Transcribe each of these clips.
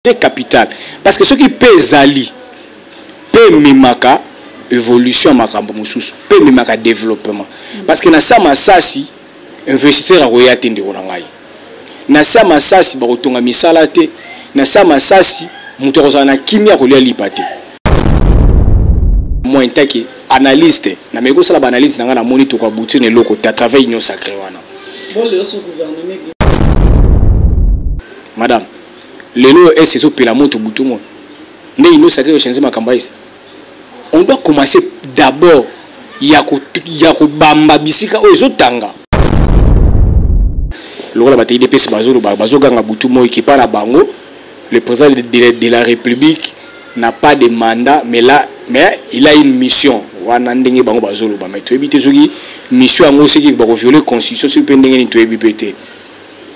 Très capital parce que soki pe ezali pe ememaka evolution ya makambo mosusu pe ememaka developpement parce que na sa masasi investisseur akoya te ndeko na ngai na sa masasi bakotonga misala te na sa masasi moto akozala na kimia kolia lipa te. Moi en tant que analyste nameki kosala baanalyse na ngai, namoni tokoaboutir na eloko te à travers union sacrée wana. Madame, lelo oyo est ezopela moto butu moi nde union sacrée echange makambo ya est. On doit commencer d'abord ya kobamba bisika oyo ezotanga lokola bato idps bazoloba, bazoganga butu moi kepa na bango. Le président de la République n'a pas de mandat, mais là, mais il a une mission. Wana ndenge bango bazoloba, mais toyebi te soki mission yango soki bakovioler constitution soki mpe ndenge nini, toyebi mpe te.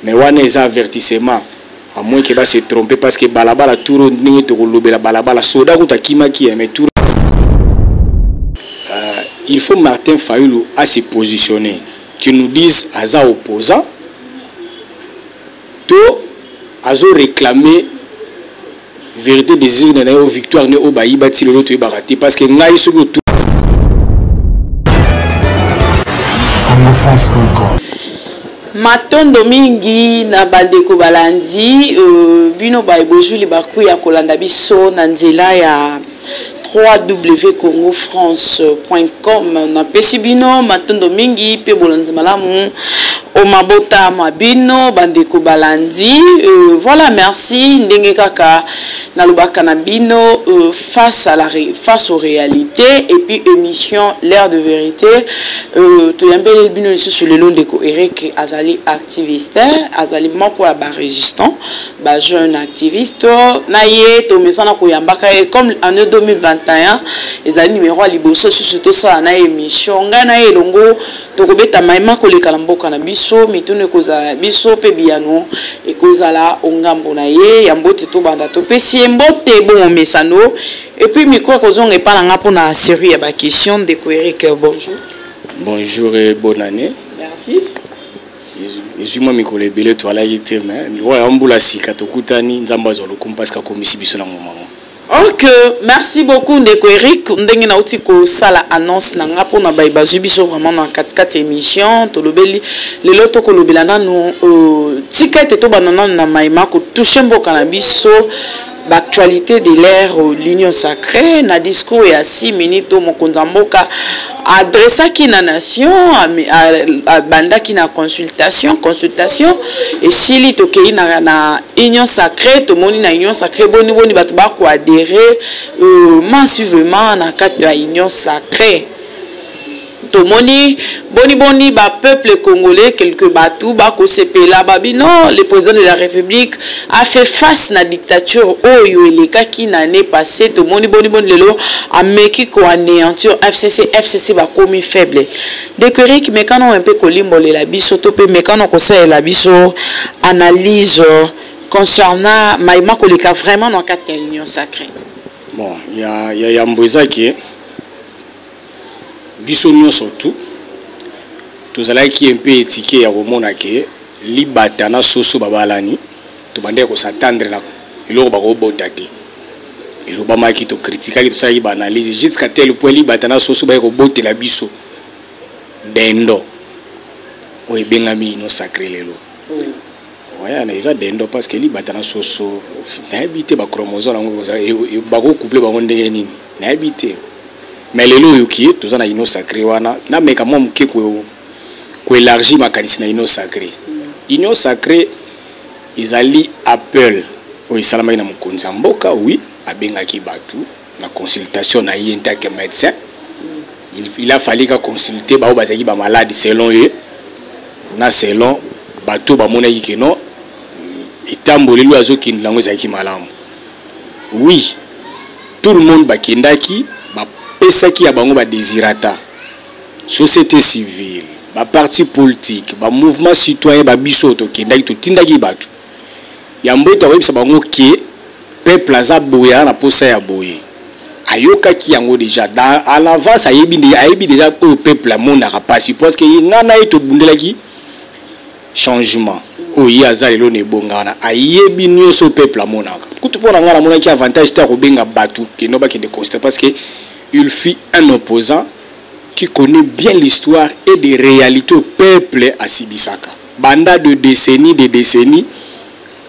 Mais wana eza avertissement, à moins que ba se tromper, parce que balabala tour ndenge tokolobela balabala soda kuta akimaki, mais tour il faut Martin Fayulu à se positionner, qu'il nous dise aza opposant to azo réclamer vérité des urnes na ye, victoire ne oyo bayiba ti lelo toyebaka te, parce que ngai soki otu congofrance.com. Matondo mingi na bandeko balandi bino baye bozwi libaku ya kolanda biso na nzela ya www.congofrance.com. Napesi bino matondo mingi mpe bolandi malamu o mabota ma bino, bandeko balandi. Voilà, merci. Ndenge kaka nalobaka na bino, face aux réalités et puis émission L'heure de vérité, toyambeli bino lisusu lelo ndeko Eric, azali activiste, azali moko ya barésistant, bajeune activiste. Na ye tomesana koyambaka ye comme année 2021 ezali numéro ya liboso susu tosala na émission. Ngai na ye elongo tokobeta mayema koleka na mboka na biso, mituna ekozala ya biso mpe biyano ekozala ongambo na ye. Ya mbote, tobanda, topesi ye mbote bongo mesano et puis micro ekozonga epa na nga mpona série ya baquestion. Ndeko Eric, bonjour. Bonjour et bonne année. Merci. Ezwi mwa mikolo ebele toalaki te, mais oyo ya mbula sika tokutani. Nzambe azwa lokumu parce que akomisi biso na ngoma. Ok, merci beaucoup ndeko Eric. Ndenge nauti kosala annonce na nga mpona baye bazwi biso vraiment na katikati émission, tolobeli lelo, tokolobela nanu tika ete tobanda nanu na mayema kotouche mboka na biso, baactualité de l'ère, l'union sacrée. Na discours ya 6 minutes oyo mokonzi ya mboka adressaki na nation, abandaki na consultation. Consultation esili, tokei na union sacrée. Tomoni na union sacrée boni boni bato bakoadhérer massivement na kati ya union sacrée. Tomoni boni boni bapeuple congolais, quelque bato bakosepela, babi non, le président de la République a fait face na dictature oyo elekaki na année passée. Tomoni boni boni lelo ameki koanéantir FCC, FCC bakomi faible. Ndeko Eric, mekano mpe kolimbolela biso to mpe mekano kosalela biso analyse concernant mayema koleka vraiment na kati ya union sacrée. Bon, ya yambo eza ke biso nyonso tu tozalaki mpe etike ya komona ke libata na soso babalani, tobandaki kos'attendre na eloko bakobota te. Elobamaki, tokritikaki, tosalaki baanalyse jusqu'à tel point libata na soso baye kobotela biso dendo oyo ebengami union sacrée lelo. Wayana eza dendo parce que libata na soso, nayebi te bachromosome yango bakocouple bango ndenge nini, nayebi te. Mais lelo oyoki toza na union sacrée wana. Nameka mwa moke koélargir makanisi na union sacrée. Union sacrée ezali appel oyo esalamaki na mokonzi ya mboka. Oui, abengaki bato na consultation na ye en tant que médecin. Il a fallu ka consulter bao bazalaki bamalade selon ye, na selon bato bamonaki ke non, etamboleli oyo azokendela yango ezalaki malamu. Oui, tout le monde bakendaki, bapesaki ya bango badesiderata, société civile, baparti politique, bamouvement citoyen. Babiso oyo tokendaki, totindaki bato ya mbote akoyebisa bango ke peuple aza boye, aza na posa ya boye. Ayokaki yango déjà dans à l'avance, ayebi, ayebi déjà oyo peuple amonaka mpasi, parce que nga na ye tobundelaki changement. Oyo ye aza lelo na ebonga wana, ayebi nyonso peuple amonaka. Kutu mpo na ngai, namonaki avantage te ya kobenga bato kendo bakende constater, parce que il fut un opposant qui connaît bien l'histoire et des réalités au peuple asibisaka banda de décennies de décennies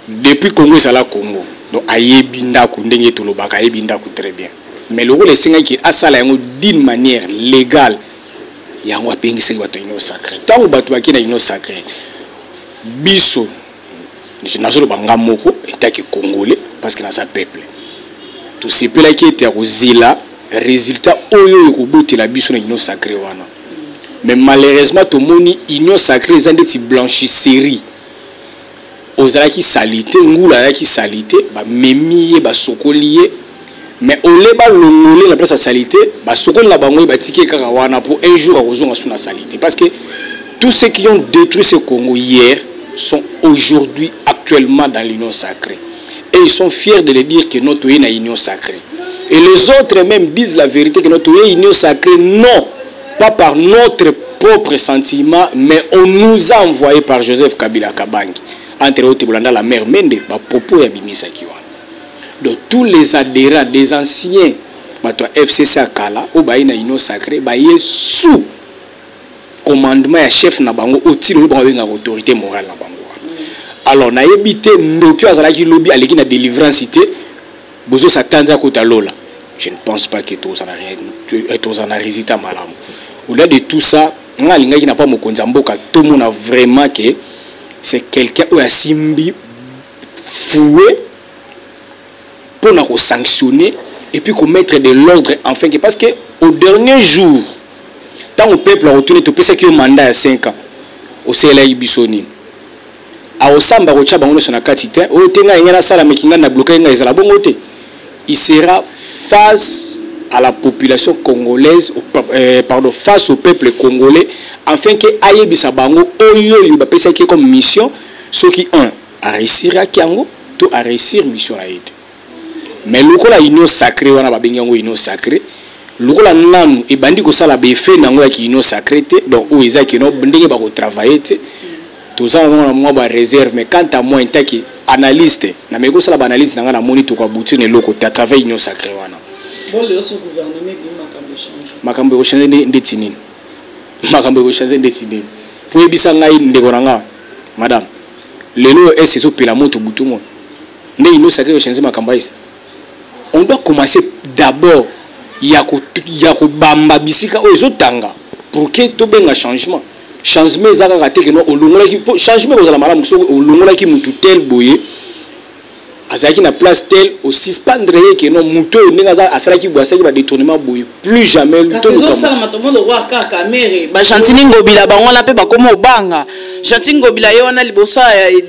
depuis Congo ezala Congo. Donc ayebi ndako, ndenge tolobaka, ayebi ndako très bien. Mais lokola esengaki asala yango d'une manière légale, yango abengisaki bato ya Union sacrée. Ntango bato bakei na Union sacrée, biso, nazoloba nga moko etaki Congolais, parce que naza peuple, tosepelaki ete ya kozela résultat oyo ekobotela biso na Union sacrée wana. Mais malheureusement, tomoni Union sacrée eza ndeti blanchisserie. Ozalaki sali te, ngula azalaki sali te, bamemi ye, basokoli ye, mais ole balongole na place ya sali te, basokoli na bango ye, batiki ye kaka wana po un jour akozonga su na sali te, parce que tous ceux qui ont détruit ce Congo hier sont aujourd'hui actuellement dans l'Union sacrée et ils sont fiers de le dire que notre est na Union sacrée. Et les autres même disent la vérité que notre Union sacrée, non pas par notre propre sentiment, mais on nous a envoyé par Joseph Kabila Kabange, entre autres. Bolanda la mère Mende, bapropos ya bimisaki wana. Donc tous les adhérents des anciens, bato ya FCC ya kala oyo baye na Union sacrée, baye sous commandement ya chef na bango oyo ti lelo bango babengaka autorité morale na bango wana. Alors nayebi te, ndoki oyo azalaki lobi aleki na délivrance te, bozosatendre akota lola. Je ne pense pas que tozala na résultat malamu. Au-delà de tout ça, nga alingaki na pa mokonzi ya mboka, tomona vraiment que c'est quelqu'un oyo asimbi fouet mpona kosanctionner et puis komettre de l'ordre, enfin que, parce que au dernier jour, ntango peuple akotuni: topesaki yo mandat ya 5 ans, osalelaki biso nini? Akosamba, kotia bango nyonso na kati te. Oyo te, ngai ngai nasala meki, ngai na bloquer ngai, ezala bongo te. Il sera face à la population congolaise, pardon, face au peuple congolais, afin que ayebisa bango oyo oyo bapesaki comme mission, soki un aréussiraki yango to aréussir mission na ye te. Mais lokola Union sacrée wana, babengi yango Union sacrée, lokola nanu ebandi kosala baeffet nango yaki Union sacrée te, donc oyo eza keno ndenge bakotravailler te, toza nango na mwa baréserve. Mais quant à moi, ntaki analyste, nameki kosala baanalyse na ngai, namoni tokoaboutir na eloko te à travers Union sacrée wana. Makambo ekochange ndeti nini? Makambo ekochange ndeti nini? Po yebisa ngai, ndeko na nga, madame, lelo oyo ese ezopela moto butu moi nde Union sacrée ekochange makambo ya ese? On doit commencer d'abord ya kobamba bisika oyo ezotanga pour que tobenga changement. Changement eza kaka te keno olongolaki. Changement ekozala malamu soki olongolaki mutu tel boye azalaki na place tel, osuspendre ye, keno mutu oyo ndenge asalaki boye, asalaki badétournement boye, plus jamais. Ezosalama, tomona roi kaka mere baGentiny Ngobila, bango wana mpe bakoma obanga Gentiny Ngobila. Ye wana liboso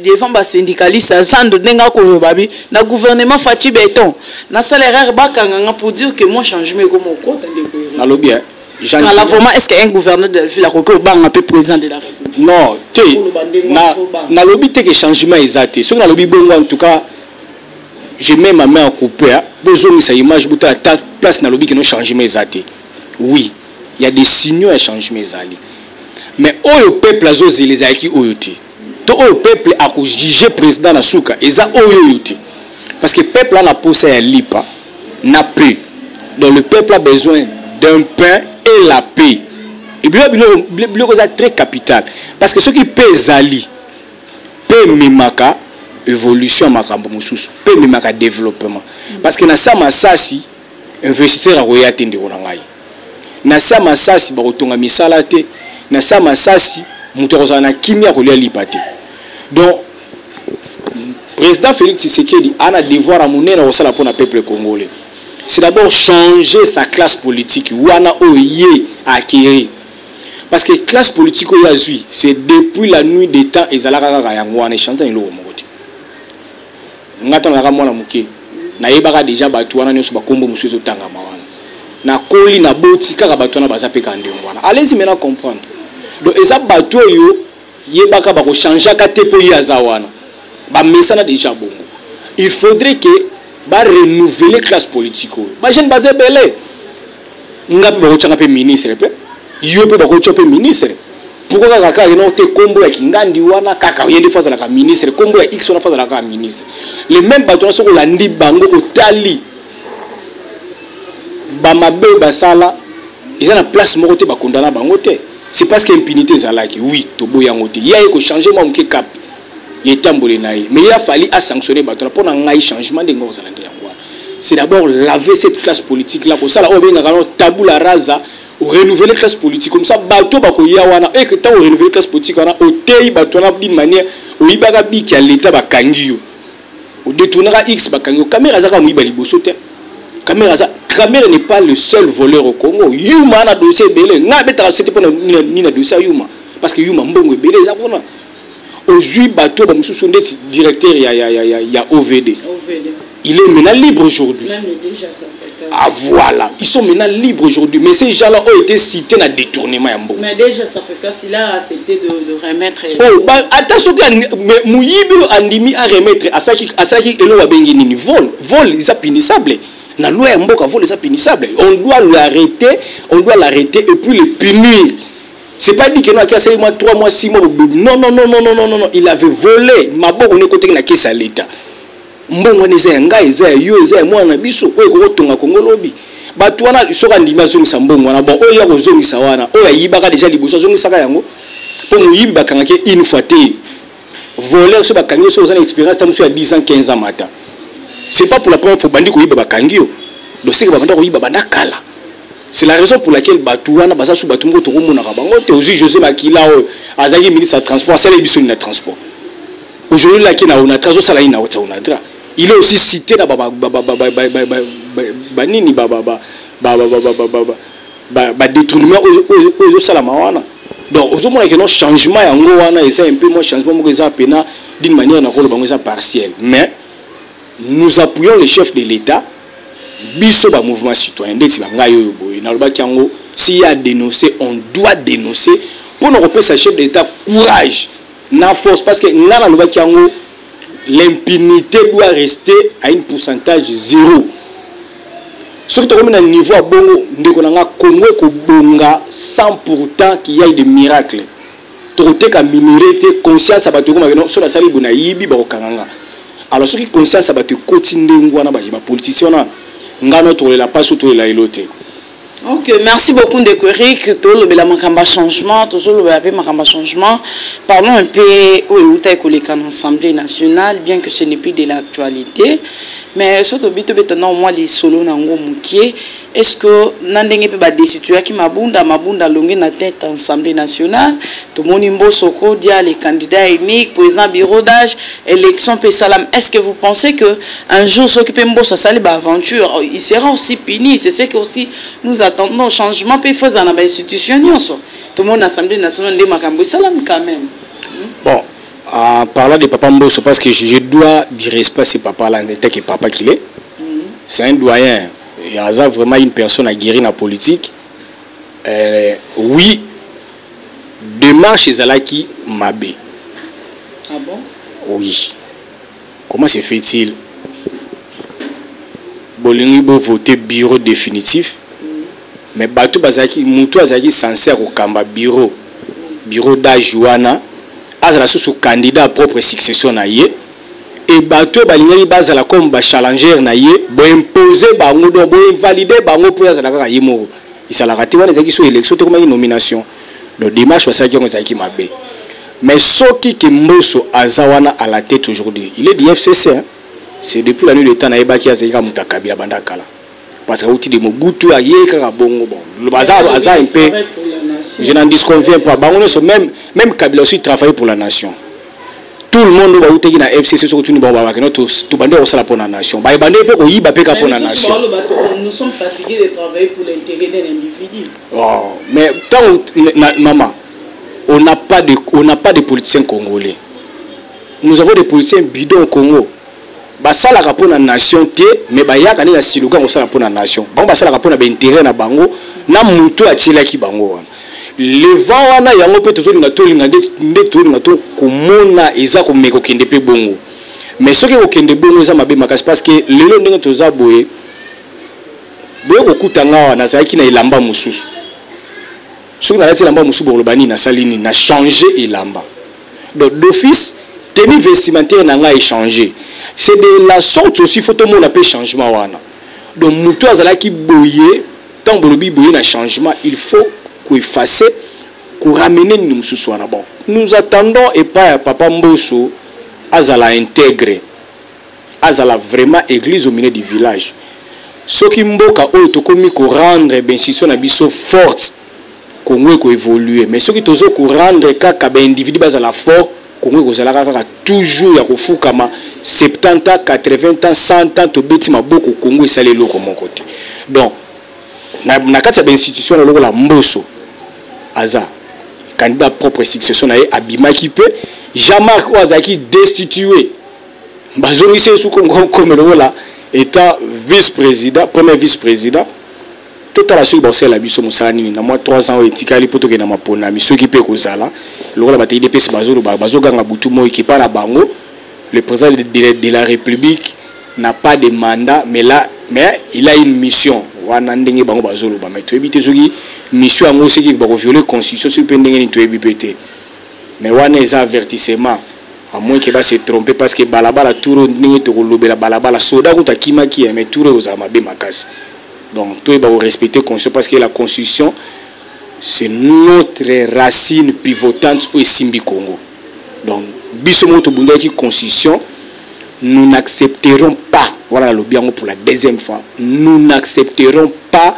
devant basyndicaliste azando, ndenge akoloba bi na gouvernement Fatshi Béton, nasala erreur, bakanganga, pour dire que moi changement ekoma okota, ndeko. Nalobi. Kala vraiment, est-ce qu'un gouverneur de la ville akoki obanga mpe président de la République? Non te, nalobi te ke changement eza te. Soki nalobi bongo, en tout cas je mets ma main à couper. Bozongisa image, botala ta place nalobi ke no changement eza te. Oui, il y a des signaux ya changement ezali, mais oyo peuple azozela ezalaki oyo te, to oyo peuple akojuge président na suka eza oyo oyo te, parce que peuple ana posa ya lipa na paix. Donc le peuple a besoin d'un pain et la paix. Et biloko biloko eza très capital, parce que soki paix ezali, paix ememaka évolution ya makambo mosusu, mpe ememaka développement, parce que na sa masasi investisseur akoya te, ndeko na ngai. Na sa masasi bakotonga misala te. Na sa masasi moto akozala na kimia kolia lipa te. Donc président Félix Tshisekedi ana devoir ya monene kosala mpona peuple congolais, c'est d'abord changer sa classe politique wana oyo ye acquérir, parce que classe politique oyo azwi, c'est depuis la nuit des temps ezalaka kaka yango wana, echange na eloko moko te. Nga ntango nazalaka mwana moke, nayebaka déjà bato wana nyonso, bakombo mosusu ezotangama wana. Nakoli, naboti kaka bato wana, baza mpe kaka ndenge wana. Allez-y maintenant comprendre. Donc eza bato oyo yebaka bakochangeaka te, mpo ye aza wana, bamesana déjà bongo. Il faudrait que barenouveler classe politique oyo. Bajeune baza ebele. Nga mpe bakotianga mpe ministre, mpe yo mpe bakotia mpe ministre. Pourquoi kaka kaka no te kombo ya Kingandi wana kaka ye nde faut azalaka ministre, kombo ya X wana faut azalaka ministre? Le même bato wana, soki olandi bango, otali bamabe oyo basala, eza na place moko te bakondana bango te. C'est parce que impunité ezalaki. Oui, toboyi yango te. Ye aye kochanger mwa moke cap ya etamboli na ye, mais ye afali asanctionne bato na. Mpo na ngai, changement ndenge kozala nde yango wana, c'est d'abord laver cette classe politique là, kosala oyo obengaka no tabula rasa, renouveler classe politique. Comme ça bato bakoya wana e ntango renouveler classe politique wana, oteyi bato wana d'une manière: oyibaka biki ya l'État, bakangi yo; odétournaka x, bakangi yo. Kamerhe azaka moyiba liboso te. Kamerhe aza, Kamerhe n'est pas le seul voleur au Congo. Yuma na dossier ebele. Ngai abetaka sete mpona nini na dossier ya Yuma? Parce que Yuma, mbongo ebele eza kuna. Ozwi bato bamosusu ndeti directeur ya OVD. OVD. Il est maintenant libre aujourd'hui. Même le déjà, ça fait Ah voilà, ils sont maintenant libres aujourd'hui, mais ces gens-là ont été cités na détournement ya mbongo. Mais déjà, ça fait quand il a accepté de remettre. Oh, ba, ata soki mais moyibi oyo andimi aremettre, asalaki eloko abengi nini? Vol. Vol eza punissable na loi ya mboka. Vol eza punissable. On doit l'arrêter, on doit l'arrêter et puis le punir. C'est pas dit que non, aki asali mwa 3 mois, 6 mois. Non, non, non, non, non, non, non, non. Il avait volé, maboko ne ekoteki na caisse ya l'État. Mbongo wana eza ya ngai, eza ya yo, eza ya mwana na biso oyo ekokotonga Kongo lobi. Bato wana, soki andimi azongisa mbongo wana, bon, oyo ya kozongisa wana, oyo ayibaka déjà liboso, azongisaka yango. Mpo moyibi bakangaki une fois te. Voleur, so bakangi yo, so oza na expérience ta mosusu ya 10 ans, 15 ans, mata, c'est pas pour la première fois bandi koyiba, bakangi yo. Donc seke babanda koyiba banda kala. C'est la raison pour laquelle bato wana baza su bato moko tokomonaka bango te. Ozwi José Makila oyo azalaki ministre ya transport, asala biso nini na transport? Aujourd'hui laki na Onatra, azosala nini na Onatra? Il est aussi cité na banini, badétournement oyo ezosalama wana. Donc ozomona ke non, changement yango wana eza un peu mwa changement moko eza pena d'une manière na koloba bango eza partiel. Mais nous appuyons le chef de l'État. Biso bamouvement citoyen ndeti bangai oyo boye, nalobaki yango, s'il y a dénoncé, on doit dénoncer mpona kopesa chef de l'État courage na force. Parce que ngai nalobaki yango, l'impunité doit rester à une pourcentage zéro. Soki tokomi na niveau ya bongo, ndeko na nga, Congo ekobonga sans pourtant qu'il y ait de miracle. Tokoteka minerai te. Conscience ya bato ekomaka no, so nasali boye, nayibi, bakokanga nga. Alors soki conscience ya bato ekoti ndenge wana, bapoliticien wana, ngano tokolela mpasi oyo tolela elo te. Ok, merci beaucoup ndeko Eric. Tolobela makambo ya changement, tozolobela mpe makambo ya changement. Parlons un peu oyo euta ekoleka na Assemblée nationale, bien que ce n'est plus de l'actualité, mais so tobi tobeta na mwa lisolo nango mokie. Est ce que na ndenge mpe badestituyaki Mabunda, Mabunda alongi na tête Assemblée nationale, tomoni Mboso Kodia, les candidats unique, président bureau d'âge, élection mpe esalami, est ce que vous pensez que un jour, soki mpe Mboso asali baaventure, il sera aussi puni? C'est ce que aussi nous attendons. Changement mpe faut ezala na bainstitution nyonso. Tomoni Assemblée nationale nde makambo esalami quand même. Bon, en parlant de papa Mboso, parce que je dois du respect à ce papa-là, en tant que papa qu'il est. C'est un doyen. Il a vraiment une personne aguerrie dans la politique. Oui, démarche ezalaki mabe. Ah bon? Oui. Comment se fait-il bolingi bovote bureau définitif, mais bato bazalaki, motu azalaki censé ya kokamba bureau d'âge wana azala susu candidat propre succession na ye, e bato oyo balingaki bazala comme bachallenger na ye, boimpose bango, donc boinvalide bango mpo azala kaka ye moko? Esalaka te. Wana ezalaki so élection te, komaki nomination. Donc démarche basalaki yango ezalaki mabe. Mais soki ke Mboso aza wana à la tête aujourd'hui, il est du FCC, hein? C'est depuis la nuit de temps nayebaki azalaki kaka moto ya Kabila banda kala, parce que auti de Mobutu, aye kaka bongo. Bon, aza un peu, je n'en disconviens pas. Bango nyonso, même Kabila aussi travaille pour la nation. Tout le monde oyo bautaki na FCC, soki otuni bango, babaki no tobandi kosala mpo na nation, bayebandi mpe koyiba mpe kaka mpo na nation. Nous sommes fatigués de travailler pour l'intérêt d'un individu. Oh, mais tant maman, on n'a pas de politiciens congolais. Nous avons des politiciens bidons au Congo. Basalaka mpo na nation te, mais bayaka nde na siluka kosala mpo na nation. Bango basalaka mpo na baintérêt na bango na motu atielaki bango wana. Levant wana yango mpe tozolinga, tolinga nde tolinga to komona eza komeka kokende mpe bongo. Mais soki kokende bongo eza mabe makasi, parce que lelo ndenge toza boye, boye kokuta nga awa, nazalaki na elamba mosusu. Soki nalati elamba mosusu, bokoloba nini? Nasali nini? Na change elamba. Donc d'office, tenue vestimentaire na ngai échanger. C'est de la sorte aussi, faut tomona mpe changement wana. Donc moto azalaki boye, ntango bolobi boye na changement, il faut koeffacer, koramener nini mosusu wana. Bon, nous attendons epai ya papa Mboso, azala intègre, azala vraiment église au milieu du village. Soki mboka oyo tokomi korendre bainstitution na biso forte, Congo ekoévolue. Mais soki tozo korendre kaka baindividu bazala fort, Congo ekozalaka kaka toujours ya kofukama. 70 ans, 80 ans, 100 ans, tobeti maboko, Congo esali eloko moko te. Donc na kati ya bainstitution na lokola Mboso aza candidat propre succession na ye, abimaki mpe Jean-Marc oyo azalaki destitué, bazongisi ye suko comme lokola étant vice-président, premier vice-président. Totala soki bakosalela biso mosala nini na mwa 3 ans oyo etikali mpo tokende na maponami. Soki mpe kozala lokola bato UDPS bazoloba, bazoganga butu moi ekipa na bango, le président de la République n'a pas de mandat, mais là, mais il a une mission wana ndenge bango bazoloba. Mais toyebi te soki mission yango, soki bakoviole constitution, soki mpe ndenge nini, toyebi mpe te. Mais wana eza avertissement, à moins que base tromper, parce que balabala tour ndenge tokolobela balabala, soda kuta akimaki, mais tour ekozala mabe makasi. Donc toyeba korespecter constitution, parce que la constitution, c'est notre racine pivotante oyo esimbi Congo. Donc biso moko tobundaki constitution. Nous n'accepterons pas, voilà, nalobi yango pour la deuxième fois, nous n'accepterons pas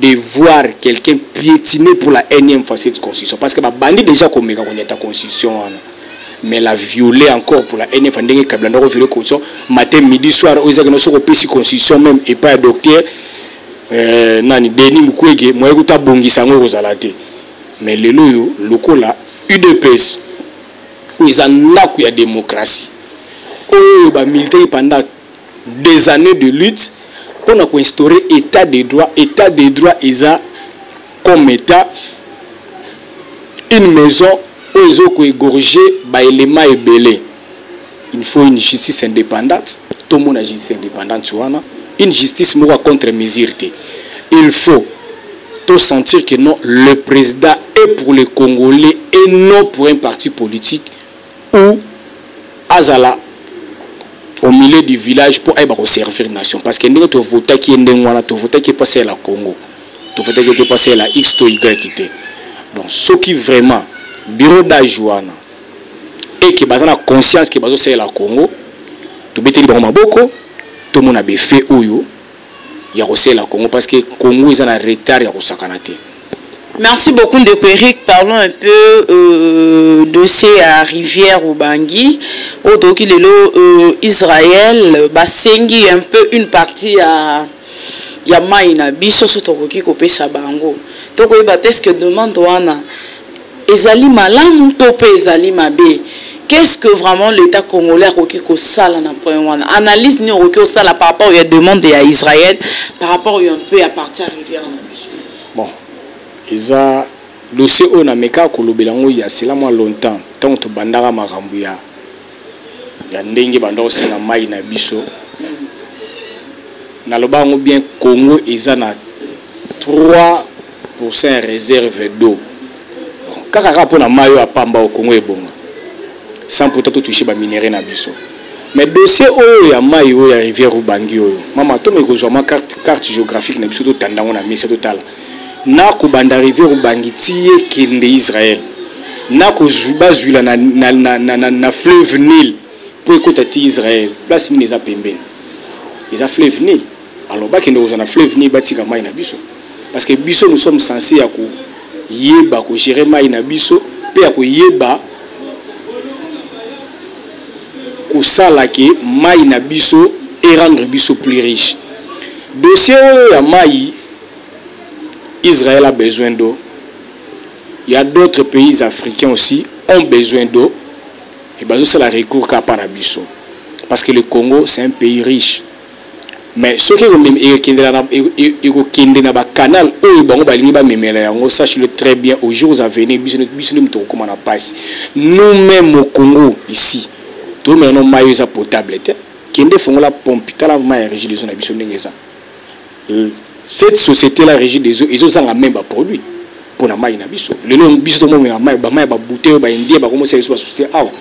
de voir quelqu'un piétiner pour la énième fois cette constitution, parce que babandi déjà komeka koniata constitution wana, mais la violer encore pour la énième fois ndenge Kabila ndako violer constitution matin, midi, soir. Oyo ezaki no soki opesi constitution même epai ya docteur nani, Denis Mukwege, moye kuta abongisa yango, ekozala te. Mais lelo oyo, lokola UDPS oyo eza ndako ya démocratie, oyo bamilitaire pendant des années de lutte mpona koinstaurer état de droit, état de droit eza comme état une maison oyo ezokoégorger baélément ebele. Il faut une justice indépendante. Tomona justice indépendante wana, une justice moko ya contre mesure te. Il faut to sentir que non, le président est pour les Congolais et non pour un parti politique, ou azala au milieu du village mpo ayeba koservir nation. Parce que ndenge tovotaki ye ndenge wana, tovotaki ye mpasi ya Congo, tovotaki te mpasi ya x to y te. Donc soki vraiment bureau d'âge wana eke baza na conscience ke bazosalela Congo, tobeteli bango maboko, tomona befe oyo ya kosalela Congo, parce que Congo eza na retard ya kosakana te. Merci beaucoup, ndeko Eric. Parlons un peu dossier à Rivière Ubangi. Oyo lelo Israël basengi un peu une partie ya mai na biso, so tokoki kopesa bango. Tokoyeba te, est-ce que demande wana ezali malamu to mpe ezali mabe? Qu'est-ce que vraiment l'État congolais akoki kosala na point wana? Analyse nini okoki kosala par rapport ya demande ya Israël, par rapport un peu ya partie ya rivière na biso? Bon, eza dossier oyo nameka kolobela yango ya sela mwa longtemps, ntango tobandaka makambo ya ndenge banda kosenga mai na biso. Naloba yango bien, Congo eza na 3 ya réserve d'eau. Bon, kaka mpona mai oyo apamba o Congo ebonga sans pourtant totouche baminerai na biso. Mais dossier oyo ya mai oyo ya rivière Ubangi oyo, mama, tomeki kozwa mwa carte géographique na biso, totanda yango na mesa, totala na kobanda rivière Ubangi ti ekende Israel, na bazwila na fleuve Nil mpo ekota ti Israel. Place nini eza pembeni? Eza fleuve Nil. Alors bakende kozwa na fleuve Nil, batika mai na biso, parce que biso, nous sommes censés ya koyeba kogérer mai na biso mpe ya koyeba kosala ke mai na biso erendre biso plus riche. Dossier oyo ya mai, Israël a besoin d'eau, il y a d'autres pays africains aussi ont besoin d'eau et bazosala recours kaka na biso, parce que le Congo, c'est un pays riche. Mais soki ekokende na bacanal oyo bango balingi bamemela yango, sache-le très bien, aux jours à venir, biso nde moto okokóma na pasi. Nous-mêmes au Congo ici, tomela no mai oyo eza potable te. Kende fongola pompe, tala mai ya Régie des eaux na biso ndenge eza. Cette société là, Régie des eaux, ezozanga même baproduit. Mpo na mai na biso lelo, biso tomomela mai, bamai ya babute oyo baindien bakomosala biso basusu te awa,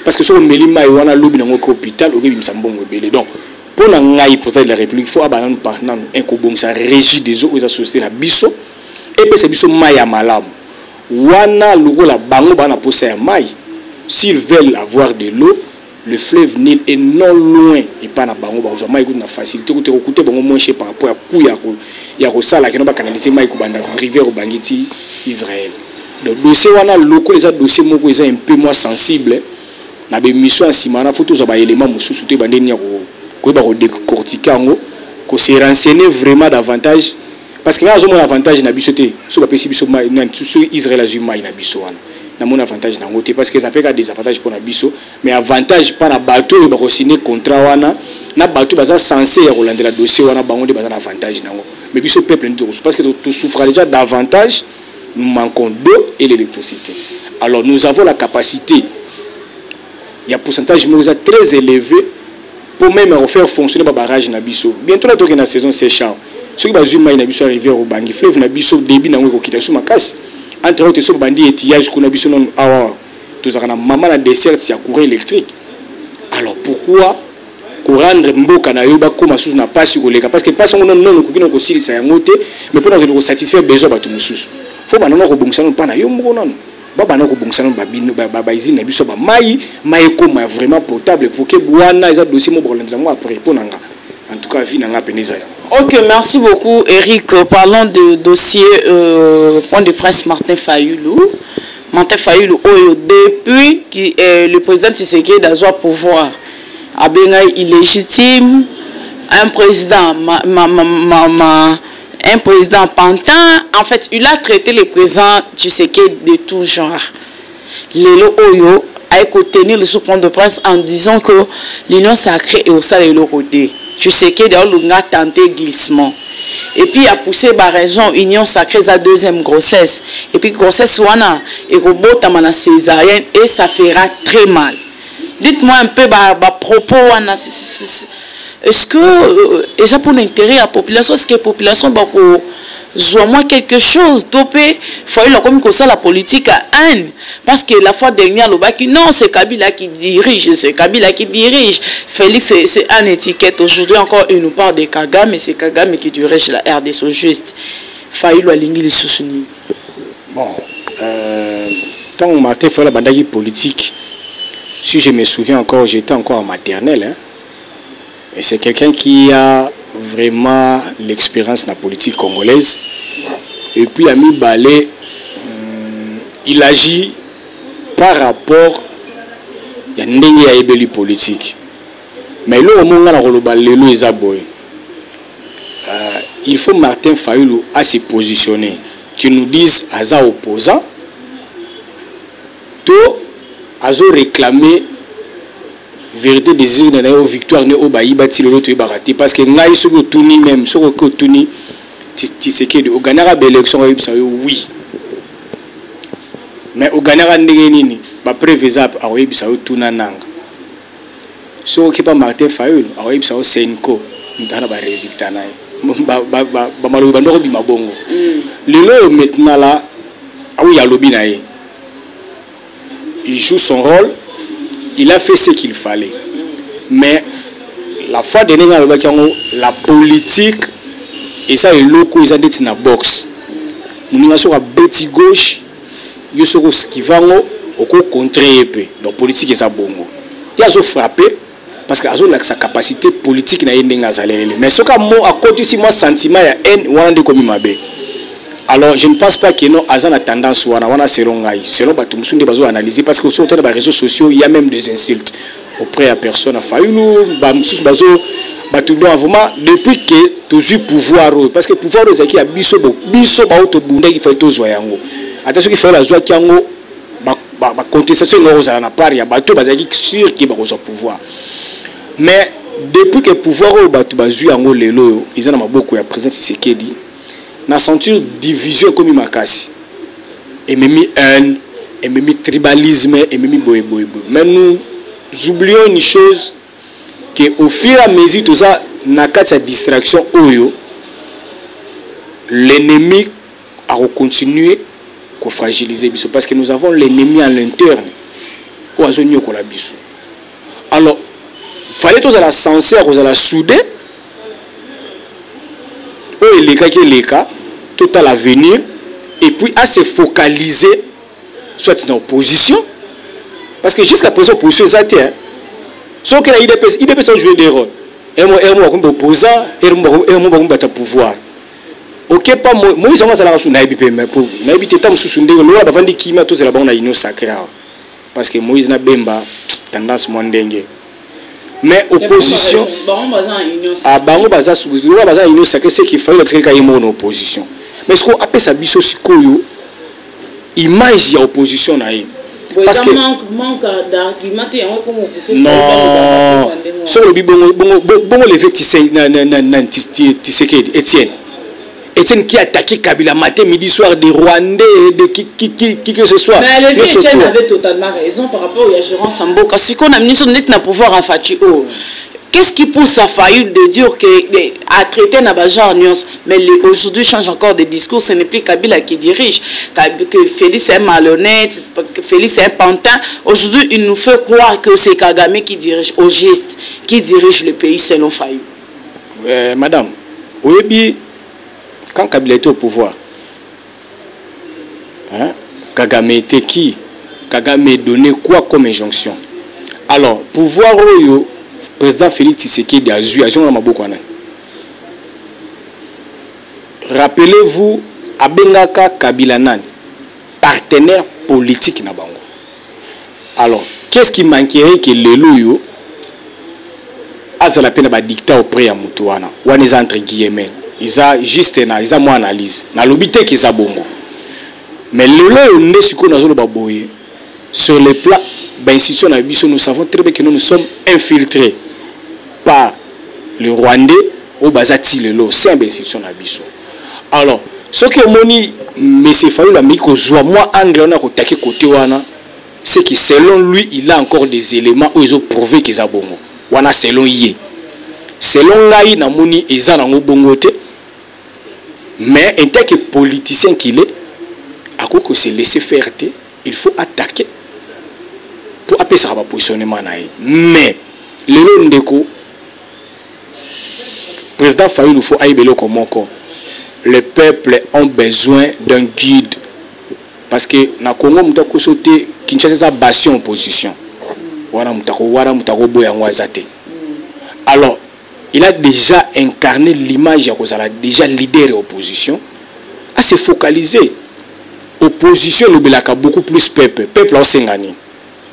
parce que soki omeli mai wana, lobi nango oke hôpital, okebimisa mbongo ebele. Donc mpo na ngai, président de la République faut abanda nanu par nanu un kobongisa Régie des eaux oyo eza société na biso, epesa biso mai ya malamu wana. Lokola bango baa na posa ya mai, s'ils veulent avoir de l'eau, le fleuve Nil est non loin epai na bango, bakozwa mai kutu na facilité, kutu ekokute bango moins cher par rapport ya coût ya kosala keno bacanaliser mai kobanda rivière Obangi ti Israël. Donc dossier wana, lokola eza dossier moko eza un peu moins sensible, na baémission ya nsima wana faut tozwa baélément mosusu toyeba ndeni ya koyeba kodécortiquer yango, kose renseigner vraiment davantage, parce que ngai azomona avantage na biso te. So bapesi biso mai, soki Israel azwi mai na biso wana, namoni avantage nango te, parce que eza mpe ka désavantage mpo na biso, mais avantage mpa na bato oyo bakosigne contrat wana, na bato baza censé ya kolandela dossier wana, bango nde baza na avantage nango. Mais biso peuple nde, parce que tosouffra déjà davantage. Nous manquons d'eau et l'électricité. Alors nous avons la capacité ya pourcentage moko eza très élevé pour même refaire fonctionner babarrage na biso. Bientôt na tokende na saison sèche. Soki bazwi mai na biso ya rivière Obangi, fleuve na biso, débit nango ekokita so makasi. Entre autres, so bandi étiage kuna, biso nanu awa tozalaka na mama na desserte ya courant électrique. Alors pourquoi korendre mboka na yo bakóma susu na mpasi koleka? Parce que mpasi yango nono nono okoki na kosilisa yango te, mais mpona kokende kosatisfaire besoin bato mosusu, faut banano kobongisa nano mpa na yo moko. Nano babanda kobongisa nano bausine na biso bamai, mai ekóma vraiment potable, pour que wana eza dossier moko bakolandela yango après. Mpo na nga, en tout cas, avis na nga pene eza yango. Ok, merci beaucoup Eric. Parlons de dossier point de presse Martin Fayoulou. Martin Fayoulou, oyo, depuis que le président Tshisekedi a pouvoir, abenga illégitime, un président, ma, ma, ma, ma, un président pantin. En fait, il a traité le président Tshisekedi de tout genre. Lelo oyo, a tenir le sous point de presse en disant que l'Union sacrée est au salaire de côté. Tshisekedi a tenté glissement. Et puis a poussé par raison Union sacrée sa deuxième grossesse. Et puis grossesse wana et na césarienne et ça fera très mal. Dites-moi un peu ba propos wana, est-ce que eza pour l'intérêt ya population? Est-ce que population bako zwa mwa quelque chose to mpe Fayulu akomi kosala politique ya haine? Parce que la fois dernière alobaki: non, c'est Kabila qui dirige, c'est Kabila qui dirige, Félix, c'est un étiquette. Aujourd'hui encore, il nous parle de Kagame, c'est Kagame qui dirige la RDC. Au juste, Fayulu alingi lisusu nini? Bon, ntango Martin Fayulu abandaki politique, si je me souviens encore, j'étais encore en maternelle, hein? Et c'est quelqu'un qui a vraiment l'expérience dans la politique congolaise. Et puis à mi-balai, il agit par rapport ya ndenge ayebeli politique. Mais eloko moko nga na koloba lelo eza boye: il faut Martin Fayulu à se positionner, qu'il nous dise aza opposant to azo réclamer vérité des urnes na ye, victoire ne oyo bayiba ti lelo toyebaka te. Parce que ngai, soki otuni, même soki oki otuni Tshisekedi: ogagnaka baélection? Oyebisa yo: oui. Mais ogagnaka ndenge nini? Bapreuve eza? Akoyebisa yo: tuna nanga. Soki okepa Martin Fayulu, akoyebisa yo: CENCO moto aza na barésultat na ye. Bamalobi bando kobima bongo. Lelo oyo, maintenant la oyo alobi na ye, il joue son rôle, il a fait ce qu'il fallait. Mais la fois dernière alobaki yango, la politique eza eloko eza ndeti na boxe. Moninga soki abeti gauche, yo soki oskive yango, okocontre ye mpe. Donc politique eza bongo. Ye azofrappe parce que azolakisa capacité politique na ye ndenge azalelele, mais soki akotisi mwa sentiment ya haine wana, nde ekomi mabe. Alors je ne pense pas que non, aza na tendance wana wana, selon ngai, selon bato mosusu nde bazoanalyser, parce que soki otala baréseaux sociaux, il y a même des insultes auprès ya personne ya Fayulu. Bamosusu bazo bato. Donc vraiment, depuis que tozwi pouvoir oyo, parce que pouvoir oyo ezalaki ya biso, biso bao tobundaki, fai tozwa yango. Ata soki Fayulu azwaki yango, bacontestation engaka kozala na part ya bato bazalaki sûr ke bakozwa pouvoir. Mais depuis que pouvoir oyo bato bazwi yango, lelo oyo eza na maboko ya président Tshisekedi, na sentir division ekomi makasi, ememi haine, ememi tribalisme, ememi boye boye boye. Mais nous oublions une chose, que au fur et à mesure toza na kati ya distraction oyo, l'ennemi akocontinue. Kofragiliser biso, parce que nous avons l'ennemi à l'interne oyo azonyokola biso. Alors fallait tozala sincère, kozala soudé. Oyo elekaki eleka, total avenir, et puis à se focaliser soit na opposition, parce que jusqu'à présent opposition eza te, hein. Soki na UDPS, UDPS a joué des rôles, emo bakomi baopposant, emo bakomi bata pouvoir. Okepa Moïse yango azalaka su, nayebi mpe, mais po nayebi te ta mosusu ndenge lokola bavandi kimia, tozela bango na Union sacrée awa, parce que Moïse na Bemba, tendance mwa ndenge, mais opposition bango baza na Union. Ah, bango baza lokola baza na Union sacrée, c'est qu'il fallait batikali kaka ye moko na opposition. Mais sikoyo apesa biso sikoyo image ya opposition na ye. Parce que manque d'argument te, yango ekoma opousse. Non, soki olobi bongo, bongo levé na Tshisekedi, Etienne qui attaquait Kabila matin, midi, soir, des Rwandais, de qui que ce soit. Mais Lévi Etienne avait totalement raison par rapport à gérance mboka. Sikoyo na ministre neti na pouvoir en Fatshi oyo, qu'est-ce qui pousse à Fayulu de dire que à traiter na bagenre nyonso, mais aujourd'hui change encore de discours, ce n'est plus Kabila qui dirige, que Félix est un malhonnête, que Félix est un pantin? Aujourd'hui, il nous fait croire que c'est Kagame qui dirige, au geste, qui dirige le pays selon Fayulu. Madame, oyebi, quand Kabila était au pouvoir, hein, Kagame était qui? Kagame donnait quoi comme injonction? Alors, pouvoir oyo président Félix Tshisekedi azwi, azwi na maboko wana. Rappelez-vous, abengaka Kabila nani? Partenaire politique na bango. Alors, qu'est-ce qui manquerait que lelo oyo azala mpe na badictat auprès ya motu wana? Wana eza entre guillemets, eza juste na eza mwa analyse, nalobi te ke eza bongo. Mais lelo oyo nde sikoyo nazoloba boye: sur le plan bainstitution na biso, nous savons très bien que nous, nous sommes infiltrés par le Rwandais oyo baza ti lelo sein bainstitution na biso. Alors soki omoni monsieur Fayulu ameki kozwa mwa angle wana, kotake côté wana, c'est que selon lui il a encore des éléments oyo ezoprouve ke eza bongo wana, selon ye. Selon ngai, namoni eza nango bongo te. Mais en tant que politicien qu'il est, akoki se laisser faire te, il faut attaquer po apesaka bapositionnement na ye. Mais lelo, ndeko président Fayulu, faut ayeba eloko moko: le peuple ont besoin d'un guide, parce que na Congo, moto akoso te. Kinshasa eza bastion opposition wana, moto wana, moto akoboya yango aza te. Alors il a déjà incarné l'image ya kozala déjà leader ya opposition, à se focaliser. Opposition elobelaka beaucoup plus peuple. Peuple aosenga nini?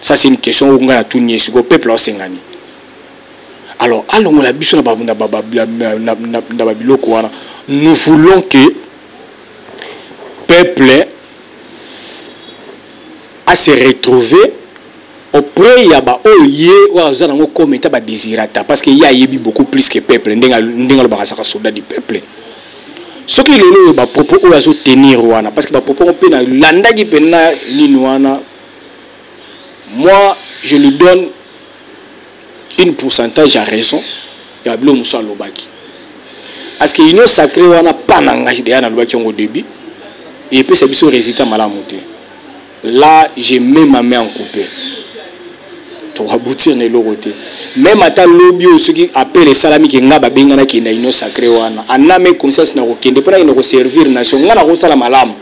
Ça, c'est une question oyo ngai natuni ye. Sikoyo peuple aosenga nini? Alors alongola biso na babiloko wana. Nous voulons que peuple a se retrouver auprès ya baoyo ye oyo aza nango comme eta badésirata, parce que ye ayebi beaucoup plus que peuple. Ndenge alobaka azaka soldat du peuple. Soki lelo oyo bapropos oyo azotenir wana, parce que bapropos ngo mpe nalandaki mpena nini wana, moi je lui donne une pourcentage ya raison ya biloko mosusu alobaki, parce que Union sacrée wana, pa na ngai deya nalobaki yango au début, epesa biso résultat malamu te. Là, je mets ma main en coupé, tokoaboutir na eloko te. Même ata lobi oyo soki appel esalami ke nga babenganaki na Union sacrée wana, en âme conscience na kokende mpo nakende koservir nation. Nga nakosala malamu,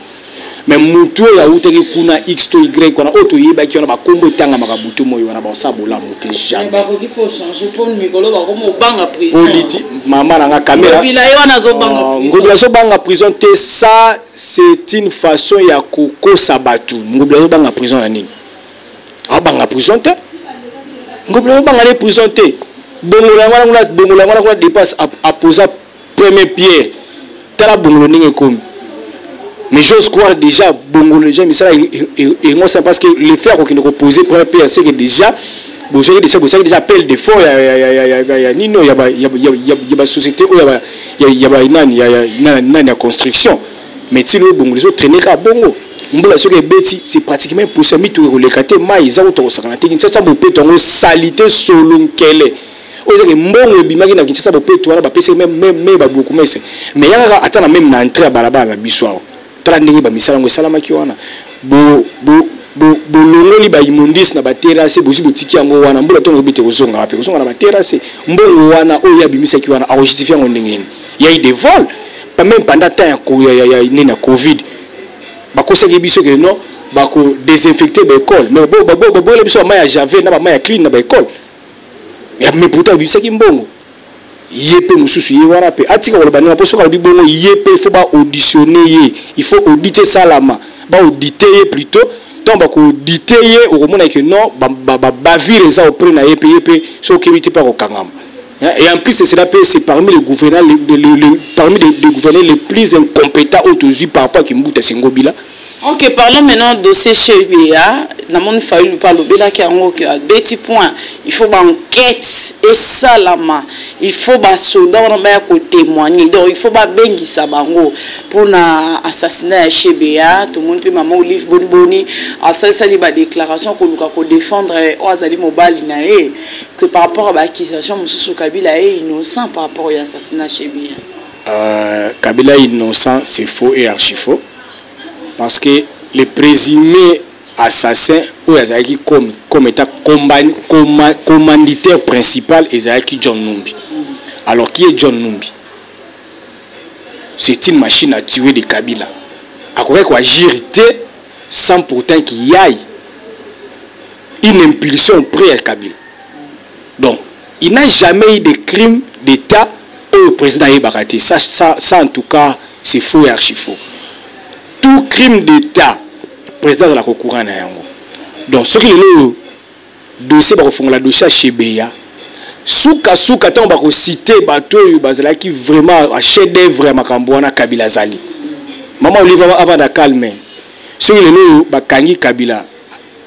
mais mutu oyo awutaki kuna X to Y wana oyo toyebaki wana, bakombo etangamaka butu moi wana, bakosala bolamu te, jamais. Bakoki mpo changer mpo mikolo bakoma obanga prison. Politi mama nanga caméra. Ngobila ye wana azobanga prison. Ngobila azobanga prison te, ça c'est une façon ya kokosa bato. Ngobila azobanga prison na nini? Abanga prison te. Ngobila azobanga ne prison te. Bongolo yango wana kuna, bongolo yango wana kuna, dépasse aposa première pierre, tala bongolo ndenge ekomi. Mais j'ose croire déjà bongolo déjà misala engosala, parce que le fait akokende koposer première pierre, c'est que déjà bozwaki déjà, bozwaki déjà appel de fonds ya nini oyo ya basociété oyo ya banani nani ya construction. Mais ti lelo bongolo ezotraîner kaka bongo. Mbula soki ebeti, c'est pratiquement impossible, mituka ekoleka te, mai eza kuta kosakana te. Kinshasa bopeto yango sali te, solo nkele oyo ezaki. Mbongo ebimaki na Kinshasa bopeto wana, bapesaki même babourgmestre, mais ya kaka ata na même na entrée ya balabala na biso awa. Tala ndenge bamisala yango esalamaki wana. Bolongoli ba immondices na baterrasse, bozwi, botiki yango wana. Mbula ntongo ebete, kozonga wapi? Kozonga na baterrasse. Mbongo wana oyo abimisaki wana, akojustifie yango ndenge nini? Ya eu des vols même pendant temps ya nini, ya Covid. Bakosaki biso ke non, bakodésinfecte baécole, mais baboyela biso bamai ya javel na bamai ya clean na baécole. Mais pourtant abimisaki mbongo. Ye mpe mosusu ye wana mpe atika koloba ndenge, mpo soki alobi bongo, ye mpe il faut baauditionne ye, il faut audit esalama, baaudite ye plutôt. Ntango bakoaudite ye, okomona ke non, bavire eza auprès na ye mpe. Ye mpe soki okebi te, mpe akokangama. Et en plus, cela peut, c'est parmi les gouvernants, parmi les gouverneurs les plus incompétents aujourd'hui par rapport à Kimbuta Sengobila. Ok, parlons maintenant dossier Chebeya. Namoni Fayulu mpe alobelaki yango ke abeti point, il faut baenquête esalama, il faut basoda wana baya kotémoigner, donc il faut babengisa bango mpona assassinat ya Chebeya. Tomoni mpe mama Olive boniboni asalisali badéclaration koluka kodéfendre oyo azali mobali na ye, que par rapport à baaccusation mosusu, Kabila ye innocent par rapport ya assassinat Chebeya. Kabila innocent, c'est faux et archi faux, parce que le présumé assassin oyo azalaki comme état commanditaire principal ezalaki John Numbi. Alors, qui est John Numbi? C'est une machine à tuer de Kabila. Akoki koagir te sans pourtant qu'il y ait une impulsion auprès ya Kabila. Donc il n'a jamais eu de crime d'État oyo président ayebaka te. Ça, en tout cas, c'est faux et archi faux. Tout crime d'État, président azalaka au courant na yango. Donc soki lelo oyo dossier, bakofongola dossier ya Chebeya, sukasuka ntango bakocite bato oyo bazalaki vraiment a chef d'œuvre ya makambo wana, Kabila azali. Mama Olive avanda calme. Soki lelo oyo bakangi Kabila,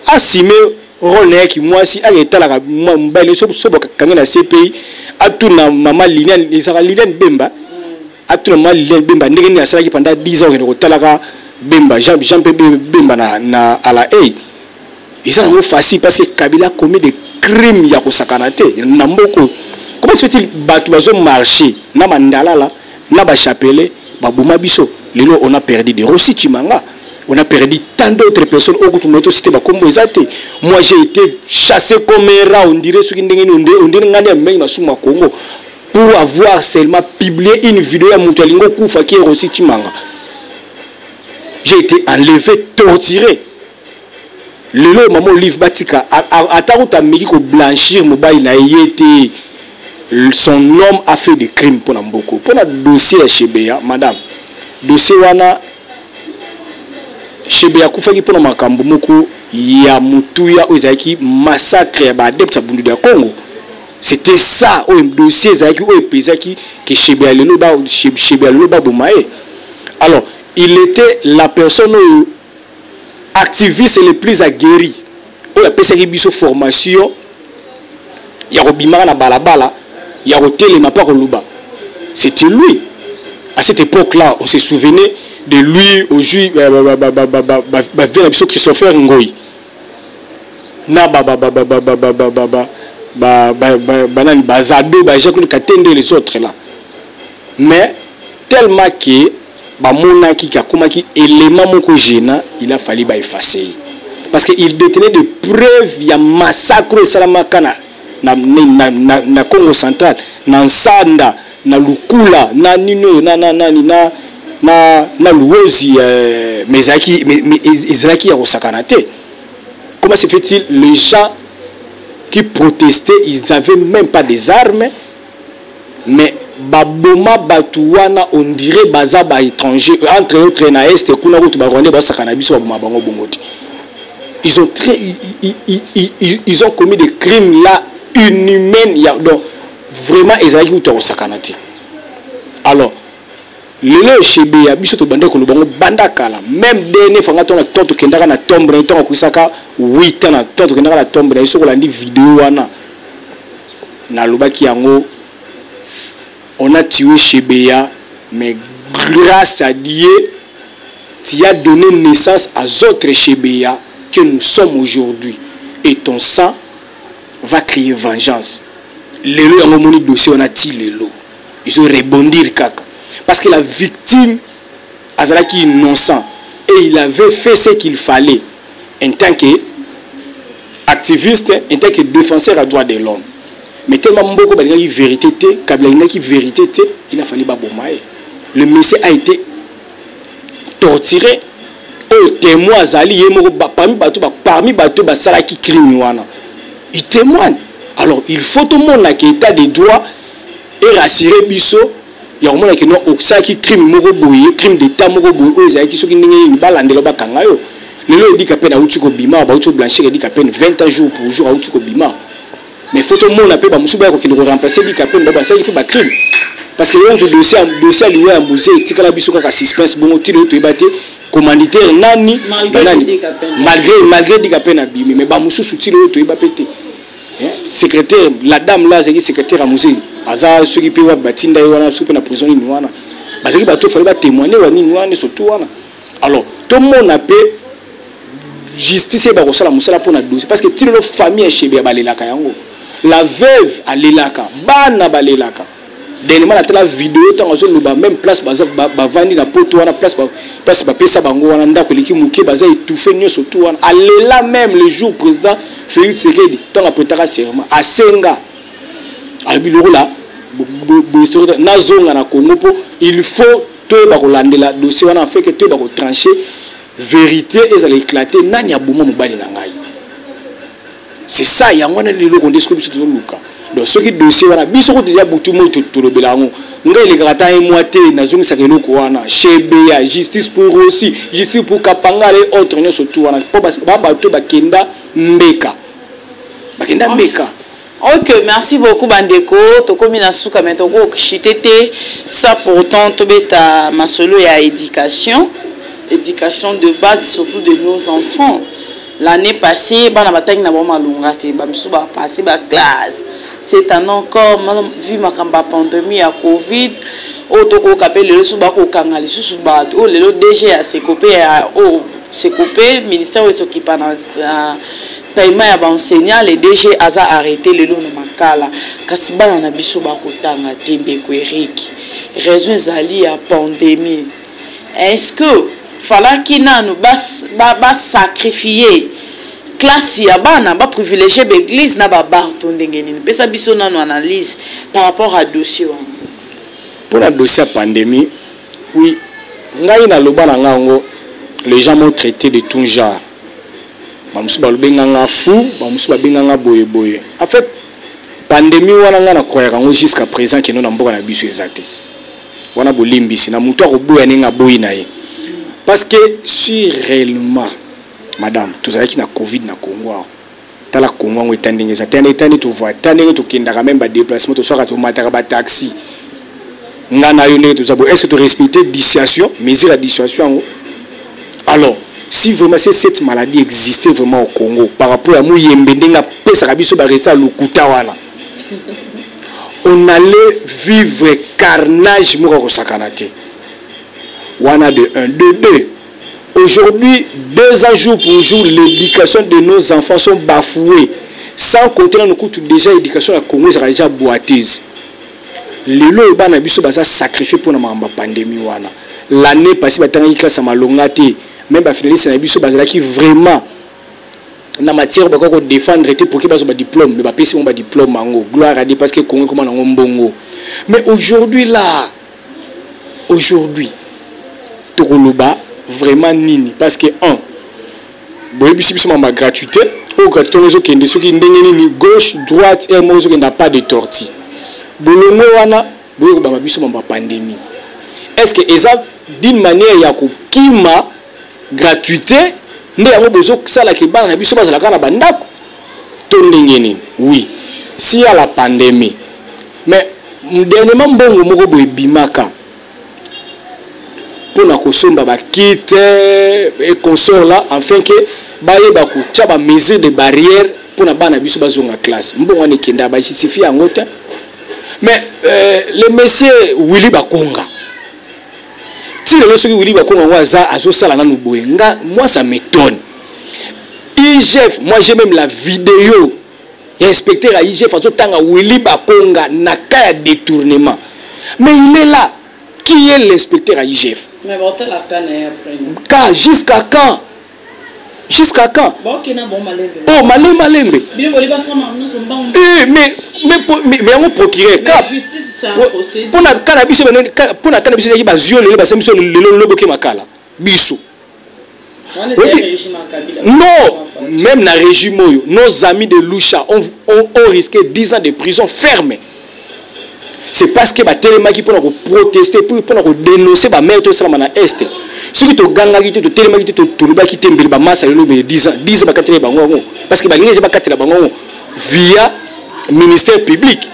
asime rôle na ye kimwasi, ake etalaka mobali. So bakangi na CPI, atuna mama Liliane, ezalaka Liliane Bemba, atuna mama Liliane Bemba ndenge nini asalaki pendant 10 ans okende kotalaka Bemba, Jean mpe Bemba na à La Haye. Eza nango facile, parce que Kabila commis des crimes ya kosakana te na mboka. Comment se fait-il bato bazomarche na mandalala na bachapelet, baboma biso? Lelo on a perdu de Rossi Chimanga, on a perdu tant d'autres personnes oyo kutu moto cité bakombo eza te. Moi, j'ai été chassé comme un rat, on dirait soki ndenge nini, on dirait ngani ya mengi masumu ya Congo, pour avoir seulement publié une vidéo ya moto alingi okufa, qui est Rossi Chimanga. J'ai été enlevé, torturé. Lelo mama Olive batika ata kuta ameki koblanchir mobali na ye te. Son homme a fait des crimes mpona mboko. Mpona dossier ya Chebeya, madame, dossier wana, Chebeya akufaki mpona makambo moko ya motuya oyo ezalaki massacre ya baadepte ya Bundu ya Congo. C'était ça oyo dossier ezalaki, oyo epesaki ke Chebeya lelo, Chebeya lelo baboma ye. Alors il était la personne oyo activiste le plus aguerri, oyo apesaki biso formation ya kobimaka na balabala, ya kotelema mpo koluba. C'était lui. À cette époque là, on se souvenait de lui. Ozwi bavie na biso Christopher Ngoi na banani, bazado, ba Jacques Katende, les autres là. Mais tellement que bamonaki akomaki élément moko gênant, il a fallu baeffacer ye, parce que il détenait de preuves ya massacre oyo esalamaka na Congo Central, na Nsanda, na Lukula, na nini oyo, na, na, nani, na Luozi. Mais ezalaki, mais ezalaki ya kosakana te. Comment se fait-il, les gens qui protestaient, ils n'avaient même pas des armes, mais baboma bato wana, on dirait baza baétranger? Entre autres, na Est kuna kutu, barwandais basaka na biso, baboma bango bongo te. Ils ont commis des crimes là inhumains ya, donc vraiment ezalaki kutu ya kosakana te. Alors lelo Chebeya, biso tobandaki koloba ngo banda kala. Même dernier fanga, ntongo ntongo tokendaka na tombe na ye, ntongo akokisaka 8 ans, na ntongo tokendaka na tombe na ye, soki olandi video wana, nalobaki yango: on a tué Chebeya, mais grâce à Dieu, tu as donné naissance à autres Chebeya que nous sommes aujourd'hui, et ton sang va crier vengeance. Lelo yango moni dossier wana ti lelo ils ont rebondir kaka, parce que la victime azalaki innocent. Et il avait fait ce qu'il fallait en tant que activiste, en tant que défenseur à droit de l'homme. Mais tellement mboko balingaki vérité te, Kabila alingaki vérité te, il a fallu baboma ye. Le monsieur a été torturé. Oyo témoin azali ye moko parmi bato basalaki crime wana, il témoigne. Alors il faut tomona ke état de droit erassurer biso ya komona ke non, osalaki crime moko boye, crime d'état moko boye, oyo ezalaki soki ndenge nini, balandela, bakanga yo. Lelo Eddy Kapend auti kobima, bauti koblanchir Eddy Kapend 20 ans jour pour jour, auti kobima. Mais faut tomona mpe bamosusu baya kokende koremplacer Eddy Kapend, bao basalaki mpe bacrime, parce que oyo dossier ya liwa ya Mzee etikala biso kaka suspense bongo ti lelo, toyeba te commanditaire nani. Nani. Malgré Eddy Kapend abimi, mais bamosusu ti lelo toyeba mpe te. Secrétaire, la dame là azalaki secrétaire ya Mzee, aza soki mpe wapi, batinda ye wana soki mpe na prison nini wana, bazalaki bato fallait batémoigne wa nini wana, surtout wana. Alors tomona mpe justice eyeba kosala mosala mpona dossier, parce que ti lelo famille ya Chebeya balelaka yango, la veuve alelaka, bana balelaka. Dernièrement natala video ntango azoloba, même place bavandi na poto wana, place bapesa bango wana, ndako eleki moke, baza étouffé nyonso tu wana. Alela même le jour président Félix Tshisekedi ntango apretaka serment, asenga, alobi lokola nazonga na Congo mpo il faut toyeba kolandela dossier wana afin que toyeba kotrancher, vérité ezala éclaté, nani aboma mobali na ngai. C'est ça, yango wana leloko nde soki biso tozoluka. Donc soki dossier wana, biso ko deja butu moi tolobela yango, ngai elekaka ata un mois te, nazongisaka eloko wana Chebeya, justice pour aussi, justice pour Kapangala et autres nyonso tu wana, mpo babato bakenda mbeka, bakenda mbeka. Ok, merci beaucoup bandeko. Tokomi na suka, mais tokochite te ça pourtant tobeta masolo ya éducation, éducation de base, surtout de nos enfants. L'année passée bana batangi na bango malonga te, bamisusu bapasse baclasse. Cette année encore, vu makambo ya pandémie ya Covid oyo tokoyoka mpe lelo so bakokanga lisusu bato oyo lelo DG ya SECOPE, ya oyo SECOPE, ministère oyo esokipa na paiement ya baenseignant, le DG aza arrêté lelo na Makala. Kasi bana na biso bakotanga te, ndeko Erik, raison ezali ya pandémie. Est-ce que falaki nanu basacrifie ba classe ya bana, baprivilégie baeglise na babar to ndenge nini? Pesa biso nanu analyse par rapport à dossier wana. Mpona dossier ya pandémie, oui, ngai naloba na ngai yango, les gens m'ont traité de tout genre. Bamosusu balobenganga fou, bamosusu babenganga boyeboye. En fait, pandémie wana, ngai nakroyaka yango jusqu'à présent kendo na mboka na biso eza te wana. Bolimbisi na moto akoboya ndenge aboyi na ye, parce que si réellement, madame, tozalaki na Covid na Congo awa, tala Congo yango eta ndenge eza, tala eta nde tovoa, ta ndenge tokendaka, même badéplacement toswaka, tomataka bataxi, nga na yo ndenge toza boye, est ce que torespecte dissuasion, mesure ya dissuasion yango? Alors si vraiment c'est cette maladie existait vraiment au Congo, par rapport ya Muyembe ndenge apesaka biso baresa lokuta wana, on allait vivre carnage moko akosakana te wana. De 1, de 2, aujourd'hui, 2 ans jour pour jour, l'éducation de nos enfants sont bafouées, sans compter nano kutu déjà éducation ya Congo ezalaka déjà boiteuse. Lelo oyo bana biso baza sacrifié mpona makambo ya pandémie wana. L'année passée batangaki classe ya malonga te, même bafinaliste na biso bazalaki vraiment na matière bakoki kodéfendre te pour que bazwa badiplôme, mais bapesi bango badiplôme yango, gloire à Dieu, parce que Congo ekoma nango mbongo. Mais aujourd'hui là, aujourd'hui tokoloba vraiment nini? Parce que un, boyebisi biso mama gratuité oyo, gratuité yango ezokende soki ndenge nini, gauche, droite, aire moko ezokende pas de tortue. Bolongo wana boye kobamba biso mamba pandémie, est ce que eza d'une manière ya kokima gratuité nde yango bozosalaka bana na biso bazalaka na bandako to ndenge nini? Oui, si ya la pandémie, mais dernièrement mbongo moko boye ebimaka mpona kosomba bakit et consort là, afin que bayeba kotia bamesure de barrière mpona bana biso bazonga classe. Mbongo wana ekenda, bajustifie yango te. Mais le monsieur Willy Bakonga, ti lelo soki Willy Bakonga yango aza azosala nanu boye, nga moi ça m'étonne. IGF, moi j'ai même la vidéo ya inspecteur ya IGF azotanga Willy Bakonga na cas ya détournement, mais il est là. Qui est l'inspecteur à IGF? Mais bon, la canne. Quand? Jusqu'à quand? Jusqu'à quand? Bon, okay, na bon malembe. Oh, malembe malembe. Eh, mais yango procureur ka justice c'est un procédure. Pona kana biso pona kana biso ba zio lelo ba semiso lelo lobo ke makala. Biso. Non, même na régime oyo, nos amis de Lucha ont risqué 10 ans de prison ferme. C'est parce que batelemaki mpona koprotester, mpona kodénoncer bamère tosalama na Est. Soki togangaki te, totelemaki te, tolobaki te, mbele bamasa lelo mbele 10 ans, 10 ans bakatela bango yango, parce que balingi eza bakatela bango yango via ministère public.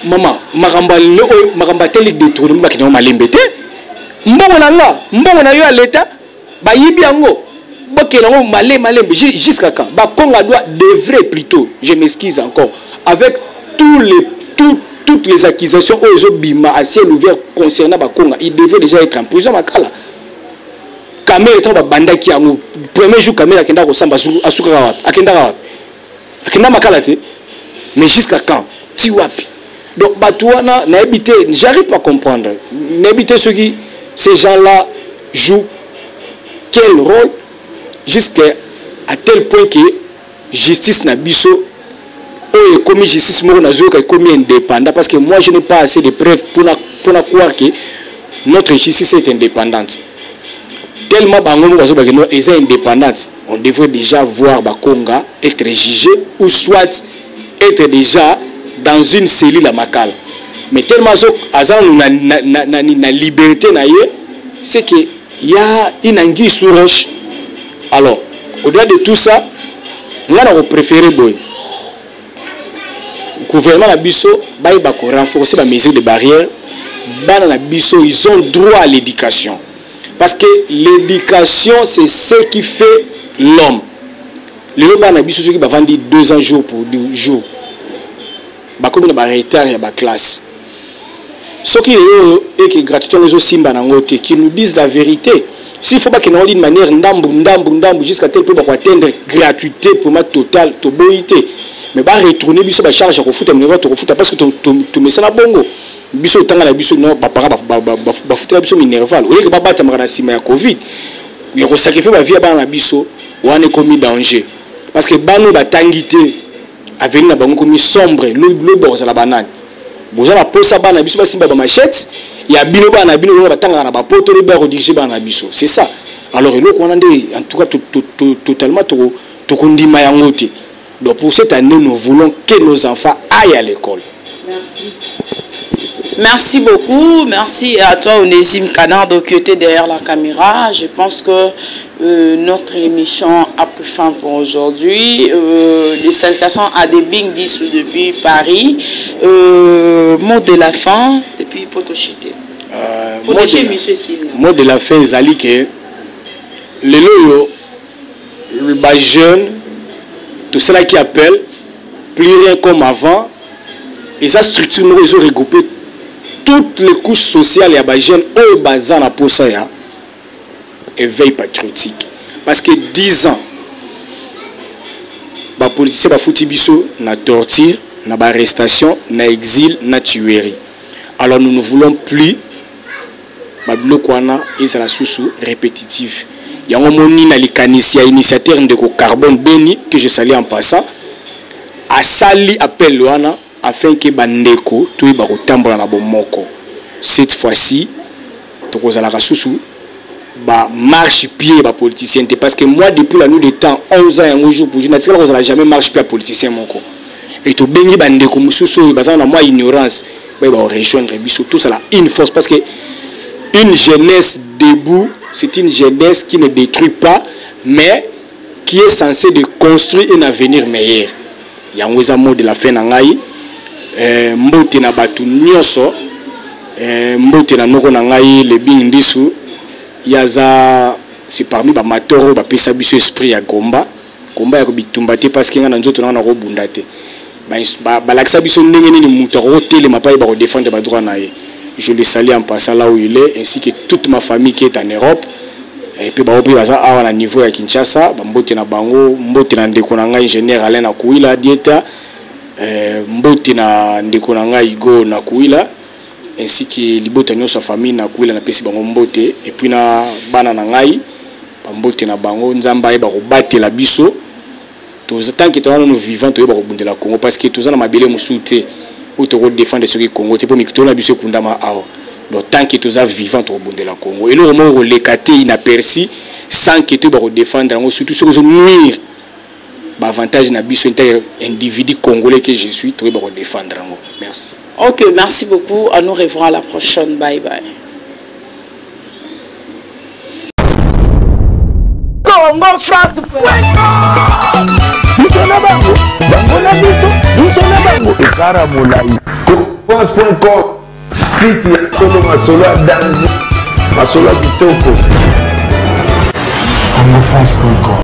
Mama, makambo oyo, makambo ateli détournement, bakende yango malembe te. Mbongo na nga, mbongo na yo ya l'État, bayibi yango, bokende yango malembe malembe jusqu'à quand? Bakonga doit devrait plutôt, je m'excuse encore, avec tous les tout, toutes les accusations oyo ezobima à ciel ouvert concernant Bakonga, il devrait déjà être en prison. Makala, Kamerhe, ntango babandaki yango, premier jour Kamerhe akendaka kosamba, asukaka wapi? Akendaka wapi? Akenda makala te. Mais jusqu'à quand? Ti wapi? Donc bato wana, nayebi te, j'arrive pas à comprendre, nayebi te soki ces gens là jouent quel rôle, jusqu'à à tel point que justice na biso oyo ekomi justice moko nazoyoka ekomi indépendant, parce que moi, je n'ai pas assez de preuves mpona croire que notre justice est indépendante. Tellement bango moko bazobake no eza indépendante, on devrait déjà voir Bakonga être jugé ou soit être déjà dans une cellule à Makala. Mais tellement aza nanu na liberté na ye, c'est que y a une anguille sous roche. Alors, au-delà de tout ça, nga na kopréféré boye: gouvernement na biso bayeba korenforcer bamesure de barrière. Bana na biso, ils ont droit à l'éducation, parce que l'éducation, c'est ce qui fait l'homme. Lelo bana na biso, soki bavandi 2 ans jour pour jour, bakomi na baretard ya baclasse. Soki lelo eke gratuité yango ezosimba nango te, qui nous disent la vérité. S'il faut bakende yango d'une manière ndambu ndambu ndambu jusqu'à tel point bakoatteindre gratuité vraiment totale, toboyi te. Mais baretourne biso bacharge ya kofuta minerval, tokofuta, parce que tomesana bongo. Biso otanga na biso, no baparent bafutela biso minerval. Oyeke babatamaka na nsima ya Covid ya kosacrifier bavie ya bana na biso wana, ekomi danger, parce que bana oyo batangi te, avenir na bango ekomi sombre. Lobi bakozala banani? Boza na posa bana na biso basimba bamachete ya bino? Bana na bino batangaka na bapoto, lobi bakodiriger bana na biso, c'est ça. Alors eloko wana nde, en tout cas, totalement tokondima yango te. Donc pour cette année, nous voulons que nos enfants aillent à l'école. Merci. Merci beaucoup. Merci à toi, Onésime Canard, qui était derrière la caméra. Je pense que notre émission a pris fin pour aujourd'hui. Les salutations à Debing Dissou depuis Paris. Mot de la fin depuis Potochité. Protégez Monsieur Sine. Mot de la fin, ezali que lelo oyo bajeune tosalaki appel, plus rien comme avant. Eza structure moko ezo regrouper toutes les couches sociales ya bajeune oyo baza na posa ya éveil patriotique, parce que 10 ans bapoliticien bafuti biso na torture, na baarrestation, na exil, na tuerie. Alors nous ne voulons plus babiloko wana ezala susu répétitif. Yango moni na likanisi ya initiateur ndeko Carbone Beni, que je salue en passant, asali appel wana afin ke bandeko toyeba kotambola na bomoko. Cette fois-ci, tokozalaka susu bamarchepied bapoliticien te, parce que moi, depuis la nuit de temps, 11 ans yango jour pour jour, natikala kozala jamais marchepied ya politicien moko. E tobengi bandeko mosusu oyo baza na mwa ignorance, bayeba korejoindre biso, tosala une force, parce que une jeunesse debout, c'est une jeunesse qui ne détruit pas, mais qui est censée de construire un avenir meilleur. Yango eza mot de la fin na ngai. Mbote na bato nyonso, mbote na noko na ngai Lebing Ndisu. Ye aza, c'est parmi bamator oyo bapesa biso esprit ya combat, combat ya bitumba te, parce que ngai na nzoto nanga nakobunda te. Balakisa biso ndenge nini moto akokotelema mpo ayeba kodéfendre badroit na ye. Je le salue en passant là où il est, ainsi que toute ma famille qui est en Europe et puis bango mpe baza awa na niveau ya Kinshasa. Bambote na bango, mbote na ndeko na ngai ingénieur Alain Nakuila Dieta, mbote na ndeko na ngai Igo Nakuila. Ainsi que libota nyonso ya famille na Kuila, napesi bango mbote. Et puis na bana na ngai, bambote na bango. Nzambe ayeba kobatela biso. Tant que toza nano vivant, toyeba kobundela Congo, parce que toza na mabele mosusu te oyo tokodefendre soki Congo te, mpo mikitolo na biso ekundama awa. Donc tant que toza vivant, tokobundela Congo. Eloko moko koleka te inaperçu sans que toyeba kodefendre yango, surtout soki ozonuire baavantage na biso en tant individu congolais que je suis. Toyeba kodefendre yango. Merci. Ok, merci beaucoup. À nous revoir à la prochaine. Bye bye. Congo France. Biso na bango, bango na biso, biso na bango, ekara molai. France.com, site ya solo, masolo ya danger, masolo ya kitoko. Congofrance.com.